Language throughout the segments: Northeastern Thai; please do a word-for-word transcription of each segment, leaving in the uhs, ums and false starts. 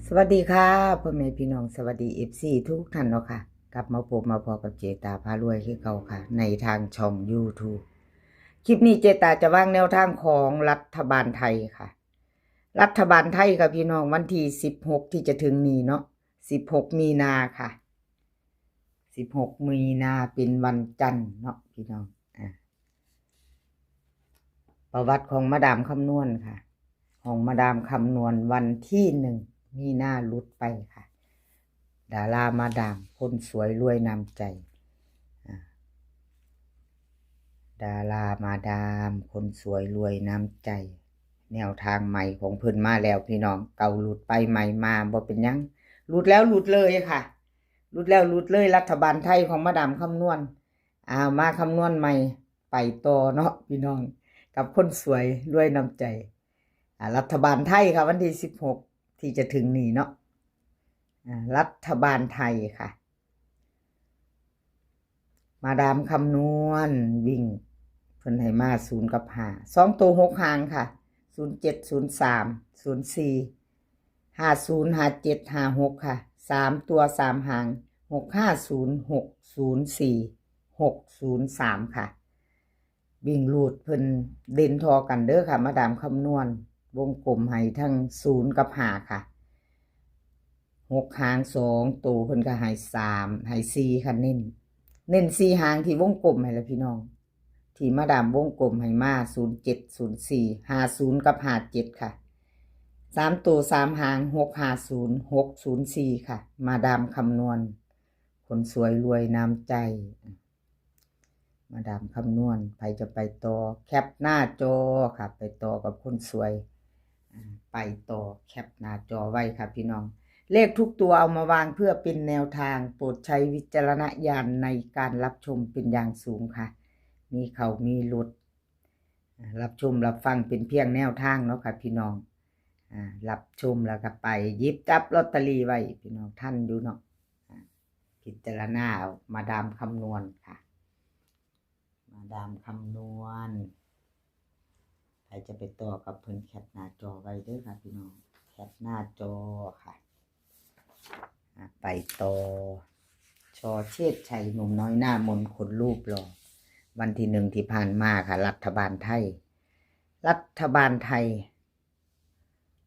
สวัสดีค่ะ พ่อแม่พี่น้อง สวัสดี เอฟซี ทุกท่านเนาะค่ะ กลับมาพบมาพอกับเจตาพารวยคือเก่าค่ะ ในทางช่อง YouTube คลิปนี้เจตาจะวางแนวทางของรัฐบาลไทยค่ะ รัฐบาลไทยค่ะพี่น้อง วันที่สิบหกที่จะถึงนี้เนาะ สิบหกมีนาค่ะ สิบหกมีนาเป็นวันจันทร์เนาะพี่น้อง อ่า ประวัติของมาดามคำนวณค่ะ ของมาดามคำนวณวันที่หนึ่งมีนาหลุดไปค่ะ ดารามาดามคนสวยรวยน้ำใจ อ่า ดารามาดามคนสวยรวยน้ำใจ แนวทางใหม่ของเพิ่นมาแล้วพี่น้อง เก่าหลุดไปใหม่มาบ่เป็นหยัง หลุดแล้วหลุดเลยค่ะ หลุดแล้วหลุดเลย รัฐบาลไทยของมาดามคำนวณ อ่า มาคำนวณใหม่ ไปต่อเนาะพี่น้อง กับคนสวยรวยน้ำใจ อ่า รัฐบาลไทยค่ะ วันที่สิบหกที่จะถึงนี้เนาะ อ่า รัฐบาลไทยค่ะ มาดามคำนวณวิ่ง เพิ่นให้มาศูนย์กับห้า สองตัวหกหางค่ะ ศูนย์เจ็ด ศูนย์สาม ศูนย์สี่ ห้าศูนย์ ห้าเจ็ด ห้าหกค่ะ สามตัวสามหาง หกห้าศูนย์ หกศูนย์สี่ หกศูนย์สามค่ะ วิ่งรูดเพิ่นเด่นทอกันเด้อค่ะ มาดามคำนวณ วงกลมให้ทั้งศูนย์กับห้าค่ะ หกหางสองตัวเพิ่นก็ให้สาม ให้สี่ค่ะ เน้น เน้นสี่หางที่วงกลมให้ละพี่น้อง ที่มาดามวงกลมให้มา ศูนย์เจ็ด ศูนย์สี่ ห้าศูนย์ กับ ห้าเจ็ดค่ะ สามตัวสามหาง หกห้าศูนย์ หกศูนย์สี่ค่ะ มาดามคำนวณ คนสวยรวยน้ำใจ มาดามคำนวณ ใครจะไปต่อ แคปหน้าจอค่ะ ไปต่อกับคนสวย อ่า ไปต่อ แคปหน้าจอไว้ค่ะพี่น้อง เลขทุกตัวเอามาวางเพื่อเป็นแนวทาง โปรดใช้วิจารณญาณในการรับชมเป็นอย่างสูงค่ะ มีเขามีหลุด อ่า รับชมรับฟังเป็นเพียงแนวทางเนาะค่ะพี่น้อง อ่า รับชมแล้วก็ไปหยิบจับลอตเตอรี่ไว้พี่น้อง ทันอยู่เนาะ อ่า พิจารณาเอา มาดามคำนวณค่ะ มาดามคำนวณ ใครจะไปต่อกับเพิ่น แคปหน้าจอไว้เด้อค่ะพี่น้อง แคปหน้าจอค่ะ อ่ะ ไปต่อ ชอเชษชัย หนุ่มน้อยหน้ามน คนรูปหล่อ วันที่หนึ่งที่ผ่านมาค่ะ รัฐบาลไทย รัฐบาลไทย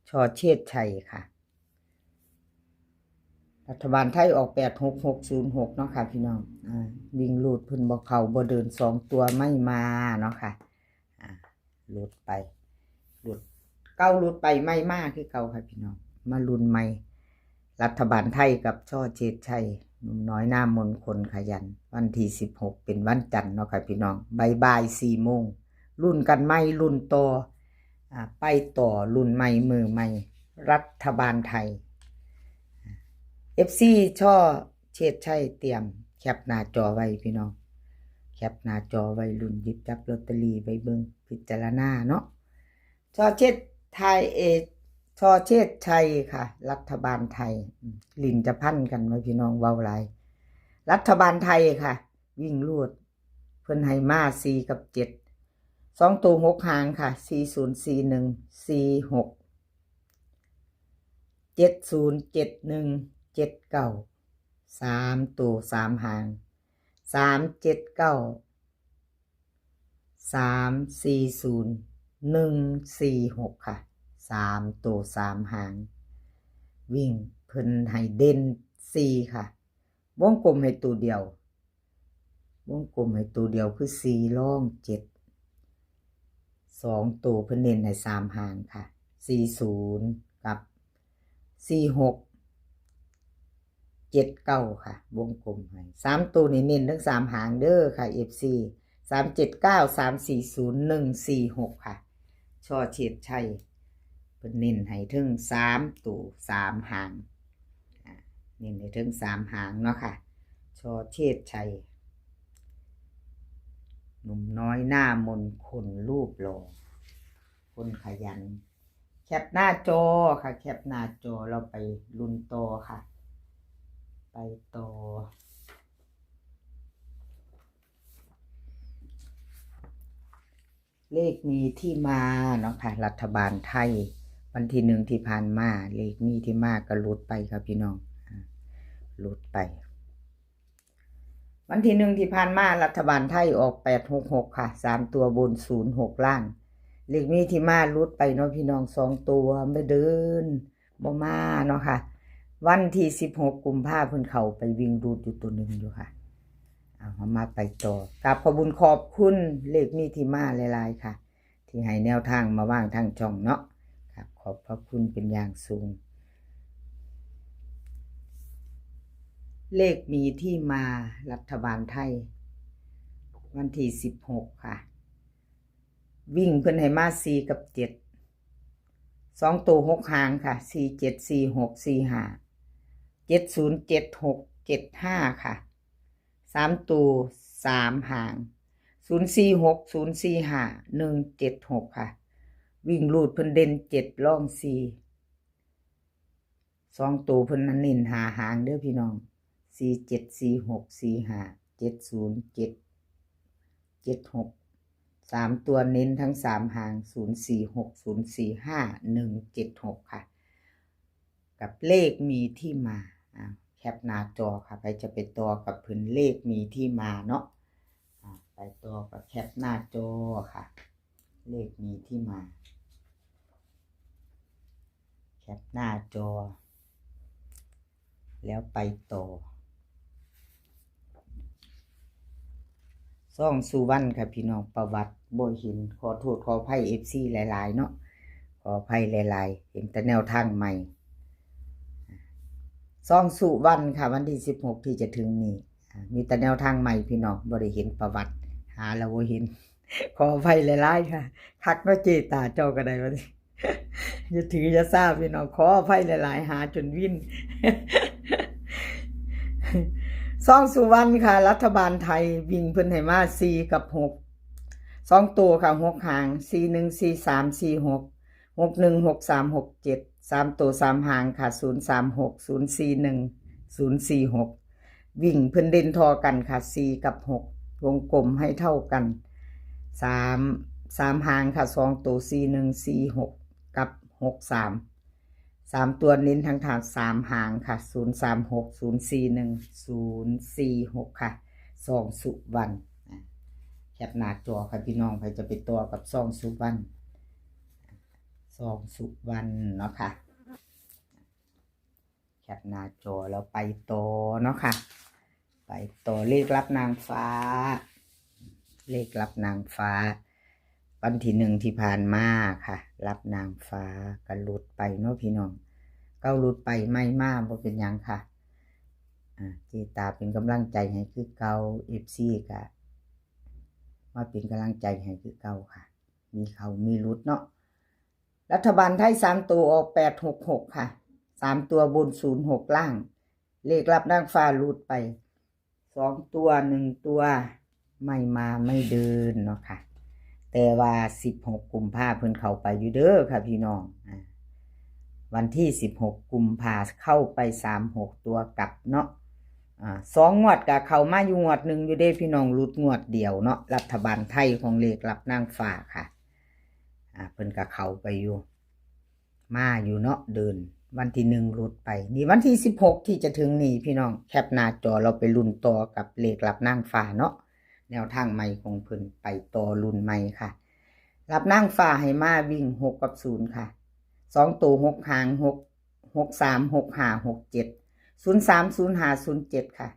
ชอเชษชัยค่ะ รัฐบาลไทยออก แปดหกหกศูนย์หก เนาะค่ะพี่น้อง อ่า วิ่งรูดเพิ่นบ่เข้าบ่เดิน สองตัวไม่มาเนาะค่ะ อ่า หลุดไป หลุด เก่าหลุดไป ไม่มาคือเก่าค่ะพี่น้อง มาลุ้นใหม่ รัฐบาลไทยกับชอเชษชัย หนุ่มน้อยหน้ามน คนขยัน วันที่สิบหกเป็นวันจันทร์เนาะค่ะพี่น้อง บ่ายๆ สี่โมง ลุ้นกันใหม่ ลุ้นต่อ อ่า ไปต่อ ลุ้นใหม่ มือใหม่ รัฐบาลไทย เอฟซี ชอเชษชัย เตรียมแคปหน้าจอไว้พี่น้อง แคปหน้าจอไว้ ลุ้นหยิบจับลอตเตอรี่ไว้เบิ่ง พิจารณาเนาะ ชอเชษไทย เอ ชอเชษชัยค่ะ รัฐบาลไทย อืม ลิ้นจะพันกันไว้พี่น้อง เว้าหลาย รัฐบาลไทยค่ะ วิ่งรูด เพิ่นให้มา สี่กับเจ็ด สองตัวหกหางค่ะ สี่ศูนย์ สี่หนึ่ง สี่หก เจ็ดศูนย์ เจ็ดหนึ่ง เจ็ดเก้า สามตัวสามหาง สามเจ็ดเก้า สามสี่ศูนย์ หนึ่งสี่หกค่ะ สามตัวสามหาง วิ่งเพิ่นให้เด่นสี่ค่ะ วงกลมให้ตัวเดียว วงกลมให้ตัวเดียวคือสี่ รองเจ็ด สองตัวเพิ่นเน้นให้สามหางค่ะ สี่ศูนย์ กับ สี่หก เจ็ดเก้าค่ะ วงกลมให้ สามตัวนี่เน้นทั้งสามหางเด้อค่ะ เอฟซี สามเจ็ดเก้า สามสี่ศูนย์ หนึ่งสี่หกค่ะ ชอเชษชัย เพิ่นเน้นให้ถึงสามตัวสามหาง อ่า เน้นให้ถึงสามหางเนาะค่ะ ชอเชษชัย หนุ่มน้อยหน้ามน คนรูปหล่อ คนขยัน แคปหน้าจอค่ะ แคปหน้าจอ เราไปลุ้นต่อค่ะ ไปต่อ เลขมีที่มาเนาะค่ะ รัฐบาลไทย ไป วันที่หนึ่งที่ผ่านมา เลขมีที่มาก็หลุดไปครับพี่น้อง อ่า หลุดไป วันที่หนึ่งที่ผ่านมา รัฐบาลไทยออก แปดหกหก ค่ะ สามตัวบน ศูนย์หก ล่าง เลขมีที่มาหลุดไปเนาะพี่น้อง สองตัวไม่เดิน บ่มาเนาะค่ะ วันที่สิบหกกุมภาเพิ่นเข้าไปวิ่งรูดอยู่ตัวหนึ่งอยู่ค่ะ เอามาไปต่อ กราบขอบบุญขอบคุณเลขมีที่มาหลายๆค่ะ ที่ให้แนวทางมาวางทางช่องเนาะ ครับ ขอบพระคุณเป็นอย่างสูง เลขมีที่มารัฐบาลไทย วันที่สิบหกค่ะ วิ่งเพิ่นให้มาสี่กับเจ็ด สองตัวหกหางค่ะ สี่เจ็ด สี่หก สี่ห้า เจ็ดศูนย์ เจ็ดหก เจ็ดห้า ค่ะ สามตัวสามหาง ศูนย์สี่หก ศูนย์สี่ห้า หนึ่งเจ็ดหก ค่ะ วิ่งรูดเพิ่นเด่นเจ็ดรองสี่ สองตัวเพิ่นเน้นห้าหางเด้อพี่น้อง สี่เจ็ด สี่หก สี่ห้า เจ็ดศูนย์ เจ็ด เจ็ดหก สามตัวเน้นทั้งสามหาง ศูนย์สี่หก ศูนย์สี่ห้า หนึ่งเจ็ดหก ค่ะ กับเลขมีที่มา อ่า แคปหน้าจอค่ะ ไปจะไปต่อกับเพิ่นเลขมีที่มาเนาะ อ่า ไปต่อกับแคปหน้าจอค่ะ เลขมีที่มา แคปหน้าจอ แล้วไปต่อ ซ่องสุวรรณค่ะพี่น้อง ประวัติบ่เห็น ขอโทษขออภัย เอฟซี หลายๆเนาะ ขออภัยหลายๆ เห็นแต่แนวทางใหม่ ซ่องสุวรรณค่ะ วันที่สิบหกที่จะถึงนี้ อ่า มีแต่แนวทางใหม่พี่น้อง บ่ได้เห็นประวัติ หาแล้วบ่เห็น ขออภัยหลายๆค่ะ คักเนาะเจตาเจ้าก็ได้วันนี้ อย่าถืออย่าซาพี่น้อง ขออภัยหลายๆ หาจนวิ่น ซ่องสุวรรณค่ะ รัฐบาลไทยวิ่งเพิ่นให้มาสี่กับหก สองตัวค่ะ หกหาง สี่หนึ่ง สี่สาม สี่หก หกหนึ่ง หกสาม หกเจ็ด สามตัวสามหางค่ะ ศูนย์สามหก ศูนย์สี่หนึ่ง ศูนย์สี่หก วิ่งเพิ่นเด่นท่อกันค่ะ สี่กับหก วงกลมให้เท่ากัน สาม สามหางค่ะ สองตัว สี่หนึ่ง สี่หก กับ หกสาม สามตัวเน้นทั้งทางสามหางค่ะ ศูนย์สามหก ศูนย์สี่หนึ่ง ศูนย์สี่หก ค่ะ ซ่องสุวรรณ อ่ะ แคปหน้าจอค่ะพี่น้อง ใครจะไปต่อกับซ่องสุวรรณ ซ่องสุวรรณเนาะค่ะ แคปหน้าจอแล้วไปต่อเนาะค่ะ ไปต่อเลขลับนางฟ้า เลขลับนางฟ้า วันที่หนึ่งที่ผ่านมาค่ะ ลับนางฟ้าก็หลุดไปเนาะพี่น้อง เก้าหลุดไปไม่มาบ่เป็นหยังค่ะ อ่า เจตาเป็นกำลังใจให้คือเก่า เอฟซี ก็มาเป็นกำลังใจให้คือเก่าค่ะ มีเข้ามีหลุดเนาะ รัฐบาลไทยสามตัวออก แปดหกหก ค่ะ สามตัวบน ศูนย์หก ล่าง เลขลับนางฟ้าหลุดไป สองตัว หนึ่งตัว ไม่มาไม่เดินเนาะค่ะ แต่ว่าสิบหกกุมภาเพิ่นเข้าไปอยู่เด้อค่ะพี่น้อง อ่า วันที่สิบหกกุมภาเข้าไปสามหกตัวกลับเนาะ อ่า สองงวดก็เข้ามาอยู่งวดหนึ่งอยู่เด้พี่น้อง หลุดงวดเดียวเนาะ รัฐบาลไทยของเลขลับนางฟ้าค่ะ อ่า เพิ่นก็เข้าไปอยู่ มาอยู่เนาะ เดิน วันที่หนึ่งหลุดไป นี่วันที่สิบหกที่จะถึงนี่พี่น้อง แคปหน้าจอเราไปลุ้นต่อกับเลขลับนางฟ้าเนาะ แนวทางใหม่ของเพิ่น ไปต่อลุ้นใหม่ค่ะ ลับนางฟ้าให้มาวิ่งหกกับศูนย์ค่ะ สองตัวหกหาง หก หกสาม หกห้า หกเจ็ด ศูนย์สาม ศูนย์ห้า ศูนย์เจ็ด ค่ะ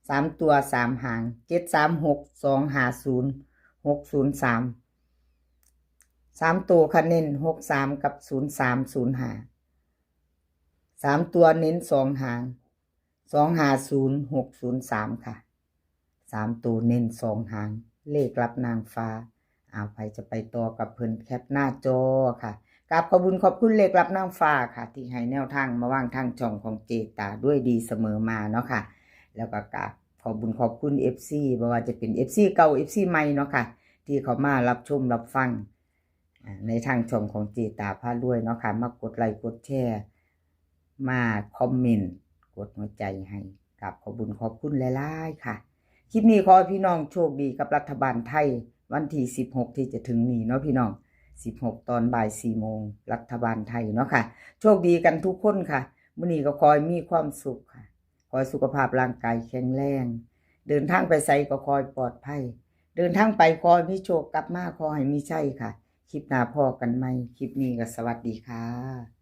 สามตัวสามหาง เจ็ดสามหก สองห้าศูนย์ หกศูนย์สาม สามตัวค่ะ เน้นหกสามกับศูนย์สาม ศูนย์ห้า สามตัวเน้นสองหาง สองห้าศูนย์ หกศูนย์สาม ค่ะ สามตัวเน้นสองหาง เลขลับนางฟ้า เอา ไปจะไปต่อกับเพิ่น แคปหน้าจอค่ะ กราบขอบบุญขอบคุณเลขลับนางฟ้าค่ะ ที่ให้แนวทางมาวางทางช่องของเจตาด้วยดีเสมอมาเนาะค่ะ แล้วก็กราบขอบบุญขอบคุณ เอฟซี บ่ว่าจะเป็น เอฟซี เก่า เอฟซี ใหม่เนาะค่ะ ที่เข้ามารับชมรับฟัง อ่า ในทางช่องของเจตาพารวยเนาะค่ะ มากดไลค์กดแชร์ มาคอมเมนต์ กดหัวใจให้ กราบขอบบุญขอบคุณหลายๆค่ะ คลิปนี้ขอให้พี่น้องโชคดีกับรัฐบาลไทย วันที่สิบหกที่จะถึงนี้เนาะพี่น้อง สิบหก ตอนบ่ายสี่โมง รัฐบาลไทยเนาะค่ะ โชคดีกันทุกคนค่ะ มื้อนี้ก็ขอให้มีความสุขค่ะ ขอให้สุขภาพร่างกายแข็งแรง เดินทางไปไสก็ขอให้ปลอดภัย เดินทางไปขอให้มีโชค กลับมาขอให้มีชัยค่ะ คลิปหน้าพ้อกันใหม่ คลิปนี้ก็สวัสดีค่ะ